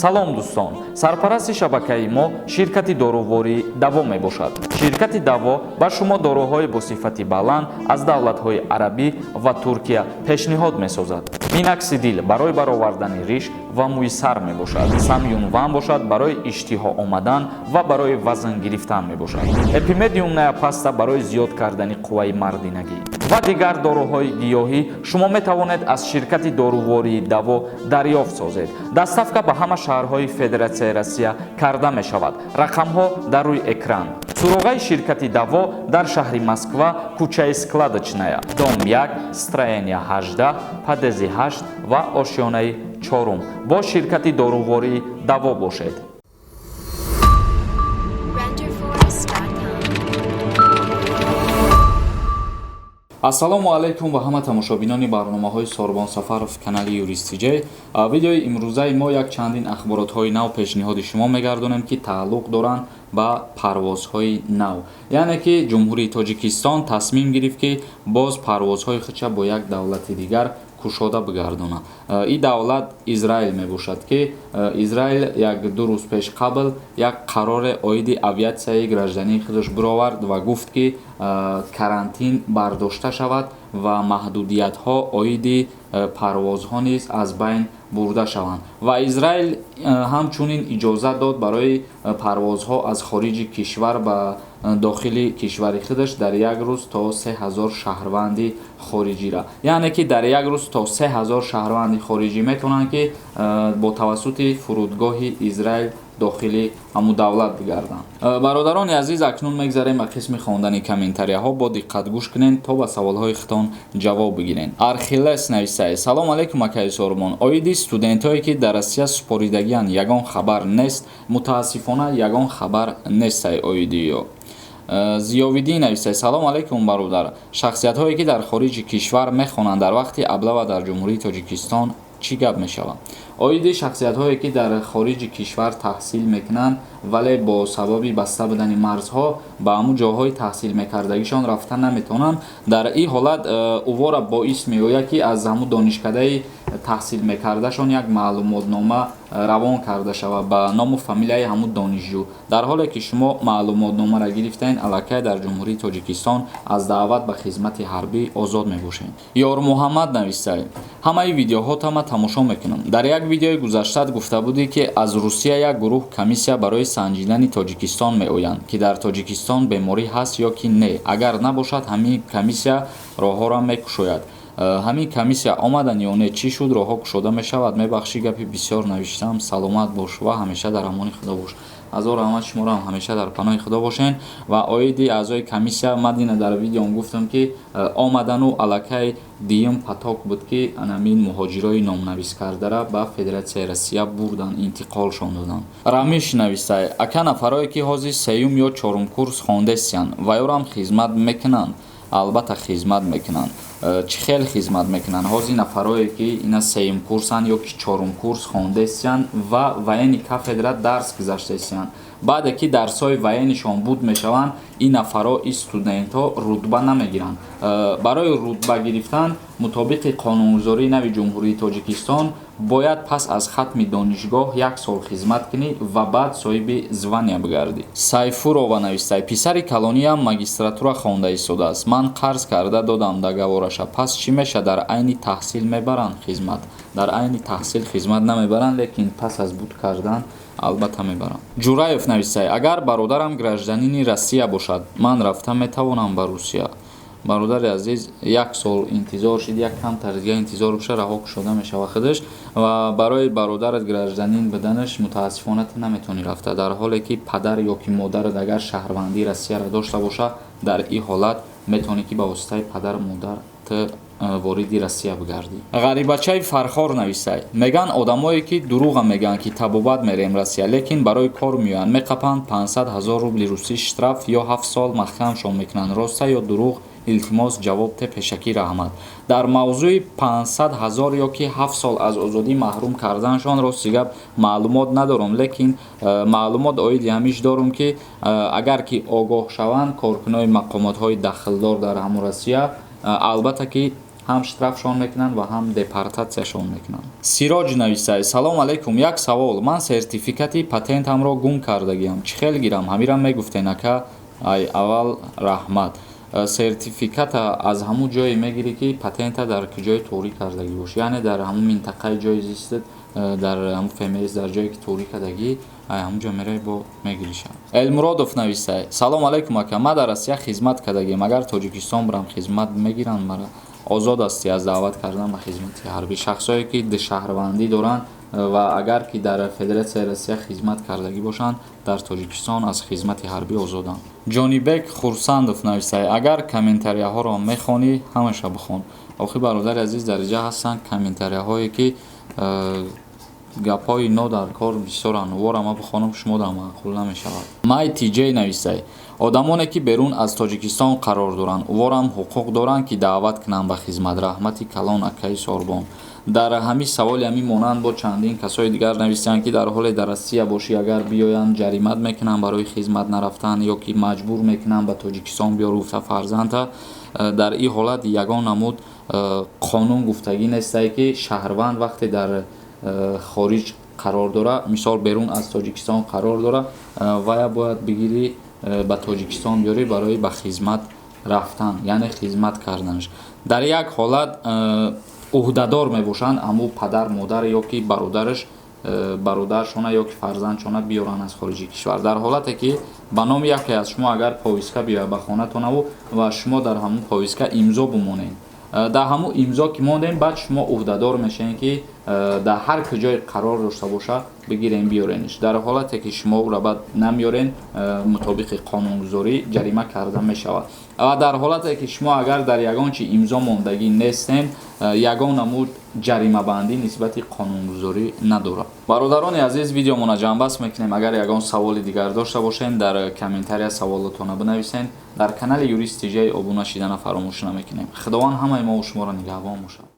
Салом, дӯстон! Сарпарасти шабакаи мо ширкати дорувории Даво мебошад. Ширкати Даво ба шумо доруҳои бо сифати баланд аз давлатҳои арабӣ ва Туркия пешниҳод месозад. Миноксидил барои баровардани риш ва мӯи сар мебошад. Самюнван бошад, барои иштиҳо омадан ва барои вазн гирифтан мебошад. Эпимедиумная паста барои зиёд кардани қувваи мардинагӣ ва дигар доруҳои гиёҳӣ шумо метавонед аз ширкати дорувории Даво дарёфт созед. Доставка ба ҳама шаҳрҳои Федератсияи Россия карда мешавад. Рақамҳо дар рӯи экран. Суроғаи ширкати Даво дар шаҳри Москва, кӯчаи Складочная, дом 1, строение 18, подъезди 8 ва ошёнаи чорум. Бо ширкати дорувории Даво бошед. Renderforest.com. Ассалому алайкум ва ҳама тамошобинони барномаҳои Сорбон Сафаров, канали Юрист Тиҷей. Видеои имрӯзаи мо як чандин ахборотҳои нав пешниҳоди шумо мегардонем, ки тааллуқ доранд ба парвозҳои нав, яъне ки Ҷумҳурии Тоҷикистон тасмим гирифт, ки боз парвозҳои худша бо як давлати дигар кушода бигардонад. Ин давлат Израил мебошад, ки Израил як ду рӯз пеш қабл як қароре оиди авиатсияи граждании худаш бировард ва гуфт, ки карантин бардошта шавад ва маҳдудиятҳо оиди парвозҳо низ аз байн бурда шаванд. Ва Израил ҳамчунин иҷозат дод барои парвозҳо аз хориҷи кишвар ба дохили кишвари худаш дар як рӯз то 3000 шаҳрванди хориҷира, яъне ки дар як рӯз то 3000 шаҳрванди хориҷӣ метавонанд, ки бо тавассути фурудгоҳи Израил дохили ҳамун давлат бигарданд. Бародарони азиз, акнун мегзарем ба қисми хондани комментарияҳо. Бо диққат гӯш кунед, то ба саволҳои худтон ҷавоб бигиред. Архилес нависае: «Салом алейкум, акаи Сорбон. Оиди студентҳое, ки дар Россия супоридагианд, ягон хабар нест?» Мутаассифона, ягон хабар нестай оиди ё. Зиёвиддин нависае: «Салом алейкум, бародар. Шахсиятҳое, ки дар хориҷи кишвар мехонанд, дар вақти облава дар Ҷумҳурии Тоҷикистон чӣ гап мешавад?» Оиди шахсиятҳое, ки дар хориҷи кишвар таҳсил мекунанд, вале бо сабаби баста будани марзҳо ба ҳамун ҷойҳои таҳсил мекардагишон рафта наметавонанд, дар ин ҳолат увора боис меояд, ки аз ҳамун донишкадаи таҳсил мекардашон як маълумотнома равон карда шавад ба ному фамилияи ҳамун донишҷӯ. Дар ҳоле ки шумо маълумотномаро гирифтаед, аллакай дар Ҷумҳурии Тоҷикистон аз даъват ба хизмати ҳарбӣ озод мебошед. Ёрмуҳаммад нависае: «Ҳамаи видеоҳотама тамошо мекунам. Дар як видеои гузаштат гуфта будӣ, ки аз Русия як гурӯҳ комиссия барои санҷидани Тоҷикистон меоянд, ки дар Тоҷикистон беморӣ ҳаст ё ки не. Агар набошад, ҳамин комиссия роҳҳоро мекушояд. Ҳамин комиссия омадан ё не? Чӣ шуд? Роҳҳо кушода мешавад? Мебахшӣ, гапи бисёр навиштам. Саломат бош ва ҳамеша дар амони Худо бош». Ҳазор раҳмат, шуморо ҳам ҳамеша дар паноҳи Худо бошен. Ва оиди аъзои комиссия ман дина дар видеом гуфтам, ки омадану аллакай дуюм поток буд, ки анамин муҳоҷирои номнавис кардара ба Федератсияи Россия бурдан, интиқолшон доданд. Рамиш нависай: «Ака, нафарое, ки ҳозир сеюм ё чорум курс хондесиянд, ва ёрам хизмат мекунанд?» Албатта, хизмат мекунанд. Чӣ хел хизмат мекунанд? Ҳозир нафарое, ки ина сеюм курсанд ё ки чорум курс хондесиянд ва военный кафедра дарс гузаштесиянд, баъде ки дарсҳои военныйшон буд мешаванд, ин нафаро, ин студентҳо рутба намегиранд. Барои рутба гирифтан мутобиқи қонунгузории нави Ҷумҳурии Тоҷикистон бояд пас аз хатми донишгоҳ як сол хизмат кунӣ ва баъд соҳиби звания бигардӣ. Сайфурова навистай: «Писари калониям магистратура хонда истодааст. Ман қарз карда додам договораша. Пас чӣ меша? Дар айни таҳсил мебаранд хизмат?» Дар айни таҳсил хизмат намебаранд, лекин пас аз буд кардан албатта мебаранд. Ҷураев нависай: «Агар бародарам гражданини Россия бошад, ман рафта метавонам ба Русия?» Бародари азиз, як сол интизор шид, як камтар дига интизор боша, раҳо кушода мешава худаш. Ва барои бародарат гражданин буданаш, мутаассифона, ту наметавонӣ рафта. Дар ҳоле ки падар ё ки модарат агар шаҳрвандии Россияро дошта боша, дар ин ҳолат метавонӣ, ки ба воситаи падару модар ту вориди Россия бигардӣ. Ғарибачаи Фархор нависай: «Меган одамое, ки дурӯға мегӯянд, ки табобат мерем Россия, лекин барои кор меоянд, меқапанд, 500 ҳазор рубли русӣ штраф ё 7 сол маҳкамшон мекунанд. Роста ё дурӯғ? Илтимос, ҷавоб те. Пешакӣ раҳмат». Дар мавзӯи 500 ҳазор ё ки 7 сол аз озодӣ маҳрум карданашон, рости гап, маълумот надорам, лекин маълумот оиди ҳамиш дорам, ки агар ки огоҳ шаванд коркунои мақомотҳои дахлдор дар ҳамун Россия, албатта ки Ҳам штрафшон мекунанд ва ҳам депортатсияшон мекунанд. Сироҷ нависай: «Салом алайкум, як савол. Ман сертификати патентамро гум кардагиам, чӣ хел гирам? Ҳамира мегуфтен, ака, ай аввал раҳмат». Сертификата аз ҳамун ҷое мегирӣ, ки патента дар куҷое торӣ кардагӣ бошӣ, яъне дар ҳамун минтақаи ҷои зистат, дар ҳамун ФМС, дар ҷое ки торӣ кардагӣ, ҳамун ҷо меравӣ, бо мегириша. Элмуродов нависай: «Салом алайкум, ака, ман дар Россия хизмат кардагиам. Агар Тоҷикистон бирам, хизмат мегиранд мара?» Озод ҳастӣ аз даъват кардан ба хизмати ҳарбӣ. Шахсое ки душаҳрвандӣ доранд ва агар ки дар Федератсияи Россия хизмат кардагӣ бошанд, дар Тоҷикистон аз хизмати ҳарбӣ озоданд. Ҷонибек Хурсандов нависай: «Агар комментарияҳоро мехонӣ, ҳамаша бихон». Охи, бародари азиз, дар инҷа ҳастанд комментарияҳое, ки гапҳои нодаркор бисёранд. Вора ма бихонам, шумо дар маъқул намешавад. Май Тиҷей нависай: «Одамоне ки берун аз Тоҷикистон қарор доранд, уворам ҳуқуқ доранд, ки даъват кунанд ба хизмат? Раҳмати калон, акаи Сорбон». Дар ҳамин саволи ҳамин монанд бо чандин касои дигар нависанд, ки дар ҳоле дар Россия бошӣ, агар биёянд, ҷаримат мекунанд барои хизмат нарафтан ё ки маҷбур мекунанд, ба Тоҷикистон биёр гуфта фарзанда. Дар ин ҳолат ягон намуд қонун гуфтагӣ нестае, ки шаҳрванд вақте дар хориҷ қарор дора, мисол, берун аз Тоҷикистон қарор дора, вая бояд бигирӣ, ба Тоҷикистон биёрӣ барои ба хизмат рафтан, яъне хизмат карданаш. Дар як ҳолат ӯҳдадор мебошанд ҳамун падар, модар ё ки бародараш, бародаршона ё ки фарзандшона биёранд аз хориҷи кишвар. Дар ҳолате ки ба номи яке аз шумо агар повестка биёяд ба хонатонаву ва шумо дар ҳамун повестка имзо бимонед, дар ҳамун имзо ки мондем, баъд шумо ӯҳдадор мешавед, ки дар ҳар куҷое қарор дошта боша, бигирем, биёрениш. Дар ҳолате ки шумо ӯро баъд намеёрен, мутобиқи қонунгузорӣ ҷарима карда мешавад. Ва дар ҳолате ки шумо агар дар ягон чи имзо мондагӣ нестен, ягон намуд ҷаримабандӣ нисбати қонунгузорӣ надорад. Бародарони азиз, видеомона ҷамъбаст мекунем. Агар ягон саволи дигар дошта бошед, дар комментария саволотона бинависед. Дар канали Юрист Тиҷай обуна шидана фаромӯш намекунем. Худованд ҳамаи мову шуморо нигаҳбон бошад.